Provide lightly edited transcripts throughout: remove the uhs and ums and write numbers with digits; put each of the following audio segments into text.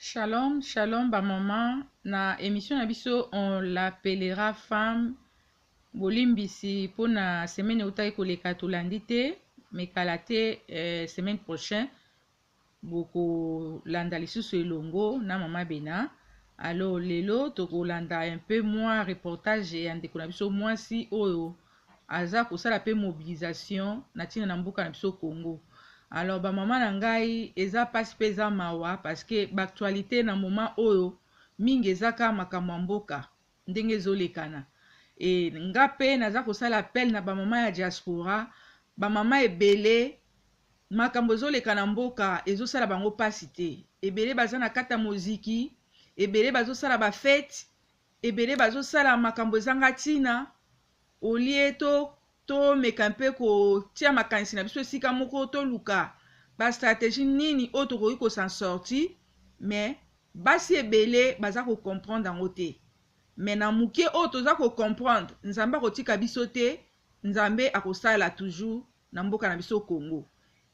Shalom, shalom ba maman na emission na biso on l'appellera femme bolimbisi pona semaine eutaki koleka tolandi te mais kala te eh, semaine prochaine bokolanda lisusu elongo na mama Bena. Alors lelo tokolanda un peu mwa reportage ya ndeko na biso mwasi oyo aza kosala pe mobilisation na ntina na mboka na biso Congo. Alors ba mama na ngai eza pasi pe eza mawa parce que ba actualité na moment oyo mingi eza kaka makambo ya mboka ndenge ezolekana. Et nga pe naza kosala appel na ba mama ya diaspora, ba mama ebele makambo ezoleka na mboka ezosala bango pasi te. Ebele baza na kati ya moziki, ebele bazosala ba fete, ebele bazosala makambo ezanga ntina au lieu to tomeka mpe kotia makanisi na biso esika moko toluka ba stratégie nini oyo tokoki ko s'en sortir mais basi ebele baza ko comprendre yango te mais na moke oyo toza ko comprendre Nzambe akotika biso te Nzambe akosala toujours na mboka na biso Congo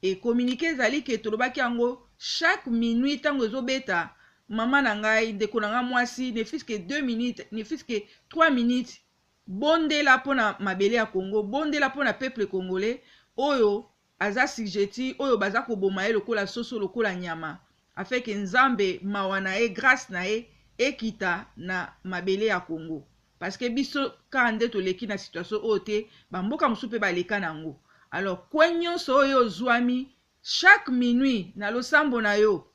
et communique ezali ke tolobaki yango chaque minuit ntango ezobeta mama na ngai ndeko na ngai mwasi ne fût que 2 minutes ne fût que 3 minutes bondela mpona mabele ya Congo bondela mpona peuple congolais oyo aza sujetti oyo baza koboma ye lokola soso lokola nyama afin que Nzambe mawa na ye grace na ye ekita na mabele ya Congo parce que biso kaka nde toleki na situation oyo te ba mboka mosusu pe baleka na yango alors coin nyonso oyo ozwami chaque minuit na losambo na yo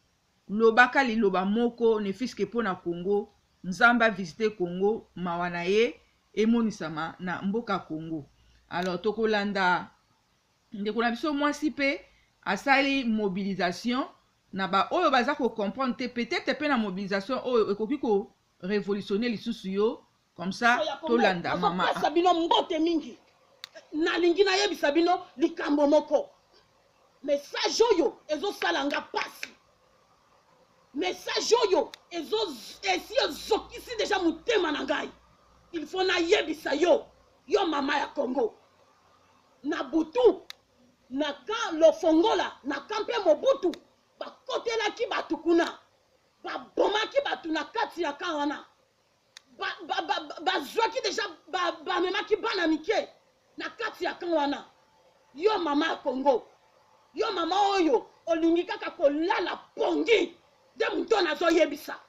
lobaka liloba moko ne fût-ce que pona Congo Nzambe a visiter Congo mawa na ye emonisama na mboka Congo alors tokolanda ndeko na biso mwasi pe asali mobilisation na ba oyo baza ko comprendre te peut-être pe na mobilisation oyo ekoki ko revolutionner lisusu yo comme ça tolanda mama nazopesa bino mbote mingi nalingi nayebisa bino likambo moko message oyo ezosala nga pasi message oyo esi ezokisi deja motema na ngai il faut nayebisa yo yo mama ya Congo na butu na camp Lofongola na camp mpe Mobutu bakotelaki bato kuna babomaki bato na kati ya camp wana bazwaki deja bamemaki bana mike na kati ya camp wana yo mama ya Congo yo mama oyo olingi kaka kolala pongi nde moto nazoyebisa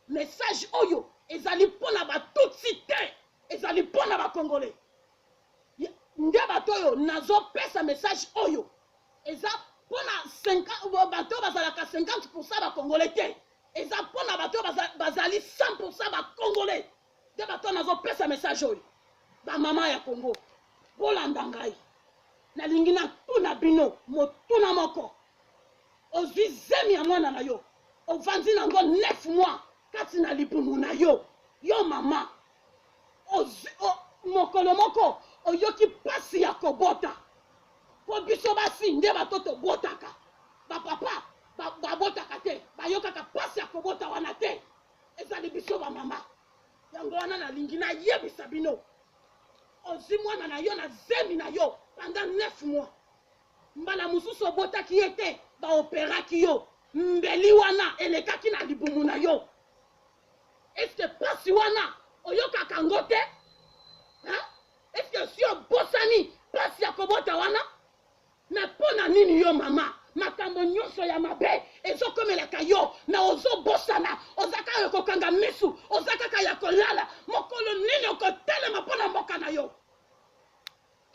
message oyo ezali mpo na batutsi te ezali mpo na bakongole nde bato oyo nazopesa message oyo eza mpo na bato oyo bazalaka 50 pourcent bakongole te eza mpo na bato oyo bazali 100 pourcent bakongole nde bato oyo nazopesa message oyo bamama ya Congo bolanda ngai nalingi natuna bino motuna moko ozwi zemi ya mwana na yo ovandi nango 9 mois kati na libumu na yo yo mama ozwi mokolo moko oyoki mpasi ya kobota mpo biso basi nde bato tobotaka bapapa babotaka te bayokaka mpasi ya kobota wana te ezali biso bamama yango wana nalingi nayebisa bino ozwi mwana na yo na zemi na yo pendant 9 mois mbala mosusu obotaki ye te baoperaki yo mbeli wana elekaki na libumu na yo eske mpasi wana oyokaka yango te eske si obosani mpasi ya kobota wana me mpo na nini yo mama makambo nyonso ya mabe ezokomelaka yo na ozobosana oza kaka ya kokanga misu oza kaka ya kolala mokolo nini okotelema mpo na mboka na yo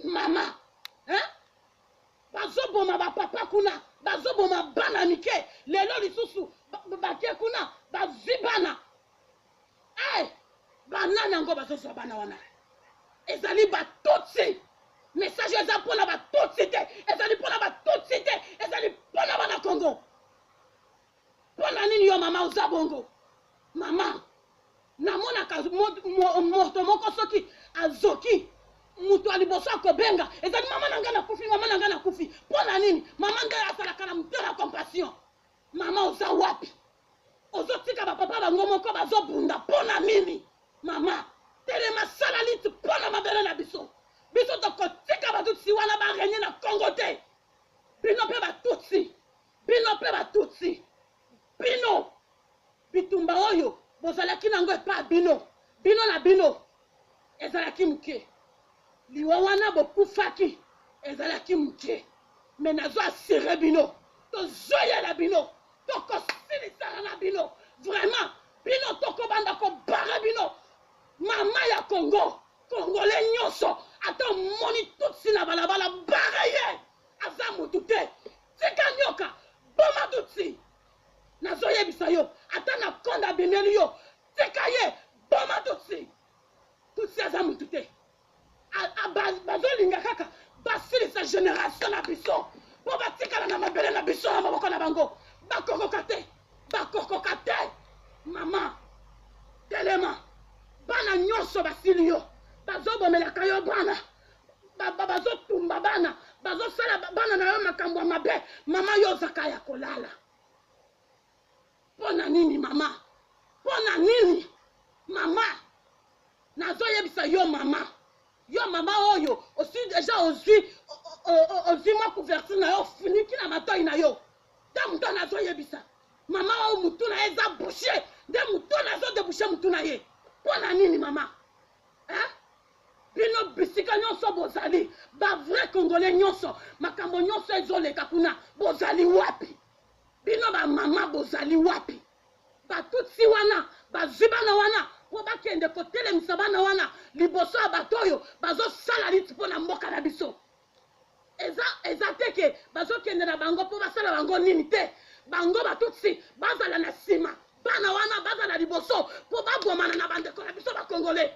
mama hein? bazoboma bapapa kuna bazoboma bana mike lelo lisusu bake kuna bazwi bana hey, banani yango bazozwa bana wana ezali batutsi message eza mpona batutsi te ezali mpona batutsi te ezali mpona bana Congo mpona nini yo mama oza bongo mama namonaka moto moko soki azoki moto ya liboso akobenga ezali mama na ngai nakufi mama na ngai nakufi mpo na nini mama nde azalaka na motema compassion mama oza wapi ozotika bapapa bango moko bazobunda mpo na nini mama telema sala liti mpo na mabele na biso biso tokotika batutsi wana barenye na Congo te bino mpe batutsi bino mpe batutsi bino bino. Bitumba oyo bozalaki na yango epa bino, bino na bino, ezalaki moke. Liwa wana bokufaki ezalaki moke. Mais nazo assurer bino, tozoyela bino, tokosilisana na bino. Vraiment, bino tokobanda kobare bino. Mama ya Congo, Congolais nyonso, ata omoni tutsi na balabala, bare ye. Aza mutu te. Tika nyoka, boma tutsi. Nazoyebisa yo, ata na konda abimeli yo, tika ye, boma tutsi. Tutsi aza mutu te. Bazolinga kaka basilisa generation na biso mpo batikala na mabele na biso na maboko na bango. Bakokoka te, bakokoka te. Mama, telema. Bana nyonso basili yo, bazobomelaka yo bana, bazotumba bana, bazosala bana na yo makambo ya mabe. Mama, yo ozaka ya kolala. Mpo na nini mama? Mpo na nini mama? Nazoyebisa yo mama, yo mama oyo osi deja ozwi, ozwi mwa couverture na yo, ofuniki na matoi na yo. Nde moto nazoyebisa mama oyo mutu na ye eza bouche, nde moto nazodebouche mutu na ye. Mpo na nini mama? Hein? Bino bisika nyonso bozali ba vrai congolais nyonso, makambo nyonso ezoleka kuna, bozali wapi? Bino ba mama bozali wapi? Batutsi wana bazwi bana wana mpo bakende kotelemisa bana wana liboso ya bato oyo bazosala liti mpo na mboka na biso. Eza, eza te ke bazokende na bango mpo basala bango nini te. Bango batutsi bazala na nsima, bana wana bazala liboso mpo babomana na bandeko na biso ba congolais.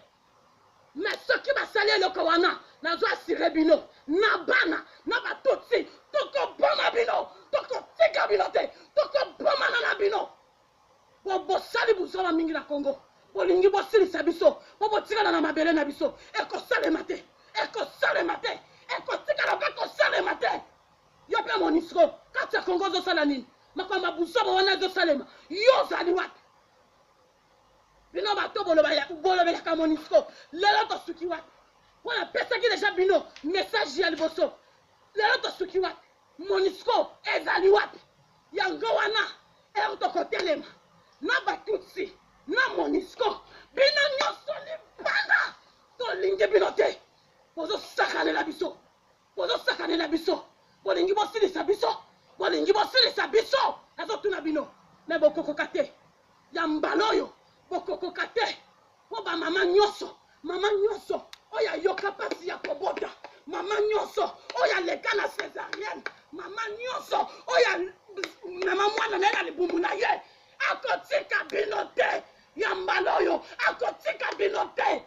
Mais soki basali eloko wana, nazo assurer bino na bana na batutsi, tokoboma bino, tokotika bino te, tokobomana na bino. Po bosali buzoba mingi na Congo, bolingi bosilisa biso po botikala na mabele na biso. Ekosalema te, ekosalema te, ekotikala pe kosalema te. Yo pe MONUSCO kati ya Congo ozosala nini? Makambo ya buzoba wana ezosalema, yo ozali wapi? Bino bato bolobelaka MONUSCO, lelo tosuki wapi? Mpo napesaki deja bino message ya liboso, lelo tosuki wapi? MONUSCO ezali wapi? Yango wana heure tokotelema na batutsi na MONUSCO, bino nyonso libanda, tolingi bino te. Bozosakanela biso, bozosakanela biso, bolingi bosilisa biso, bolingi bosilisa biso. Nazotuna bino, me bokokoka te. Ya mbala oyo bokokoka te, mpo ba mama nyonso, mama nyonso oyo ayoka mpasi ya kobota, mama nyonso oyo aleka na césarienne, mama nyonso oyo mema mwana na ye na libumu na ye, akotika bino te. Ya mbala oyo akotika bino te.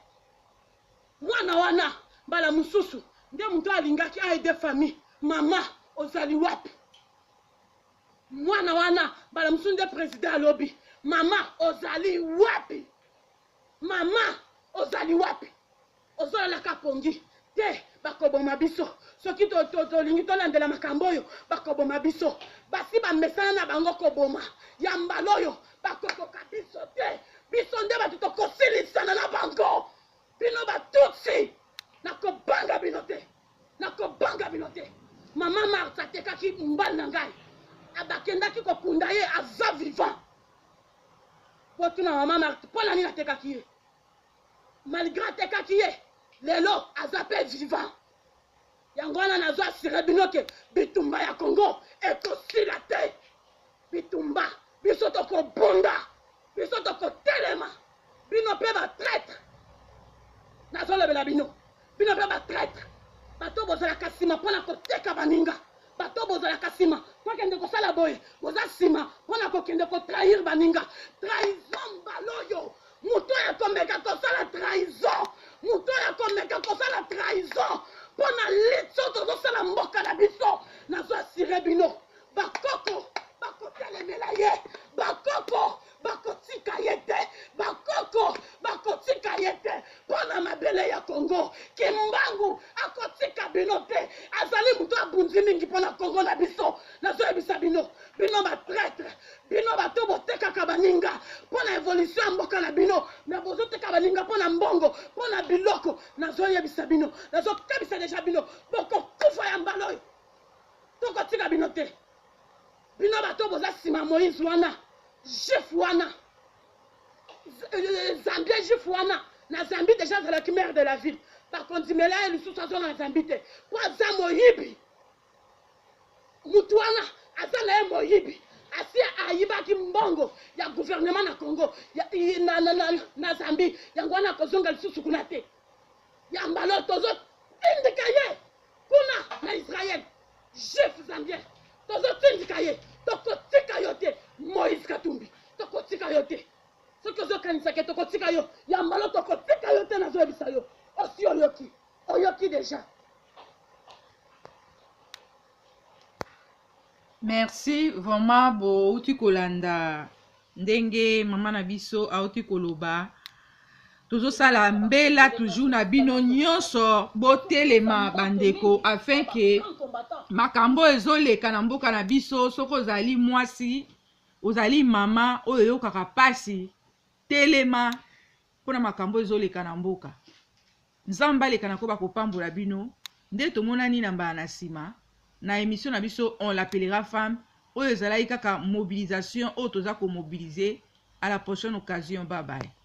Mwana wana mbala mosusu nde moto alingaki aide famille. Mama, ozali wapi? Mwana wana mbala mosusu nde president alobi. Mama, ozali wapi? Mama, ozali wapi? Ozolalaka pongi te, bakoboma biso. Soki tolingi tolandela makambo oyo, bakoboma biso. Basi bamesana na bango koboma. Ya mbala oyo bakokoka biso te. Biso nde bato tokosilisana na bango. Bino batutsi, nakobanga bino te, nakobanga bino te. Mama Marthe atekaki mobali na ngai, abakendaki kokunda ye, aza vivant. Botuna mama Marthe mpo na nini atekaki ye. Malgré atekaki ye, lelo aza pe vivant. Yango wana nazo assurer bino ke bitumba ya Congo ekosila te. Bitumba biso tokobunda, biso tokotelema. Bino pe ba traître, nazolobela bino, bino pe ba traître, bato bozalaka nsima mpona koteka baninga, bato bozalaka nsima tokende kosala boye, boza nsima mpona kokende kotrahir baninga. Trahison mbala oyo, moto oyo akomeka kosala trahison, moto oyo akomeka kosala trahison mpona litso tozosala mboka na biso, nazo assurer bino, bakoko bakotelemela ye, bakoko bakotika ye te, bakoko bakotika ye te mpona mabele ya Congo. Kimbangu akotika bino te, azali moto abundi mingi mpona Congo na biso. Nazoyebisa bino, bino ba traître, bino bato botekaka baninga mpona évolution ya mboka na bino, me bozoteka baninga mpona mbongo, mpona biloko. Nazoyebisa bino, nazokebisa deja bino, bokokufa ya mbala oyo, tokotika bino te. Bino bato boza nsima Moïse wana, juif wana, Zambien juif wana na Zambie deja azalaki maire de la ville, bakondimela ye lisusu azonga na Zambie te mpo aza moyibi. Mutu wana aza na ye moyibi, asi ayibaki mbongo ya gouvernement na Congo ya, na, na, na, na Zambie, yango wana akozonga lisusu kuna te. Ya mbala tozotindika ye kuna na Israël, juif zambien, tozotindika ye, tokotika yo te Moïse Katumbi, tokotika yo te. Soki ozokanisa ke tokotika yo, ya mbala tokotika yo te, nazoyebisa yo, osi oyoki, oyoki deja. Merci vraiment, bouti kolanda ndenge mama na biso auti koloba. Tozosala mbela toujours na bino nyonso, botelema bandeko, afin ke makambo ezoleka na mboka na biso. Soki ozali mwasi, ozali mama oyo oyokaka pasi, telema mpona makambo ezoleka na mboka. Nzambe aleka na koba kopambola bino. Nde tomonani na mbala na nsima na émission na biso On l'appellera femme, oyo ezalaki kaka mobilisation oyo toza komobiliser. À la prochaine occasion, bye bye.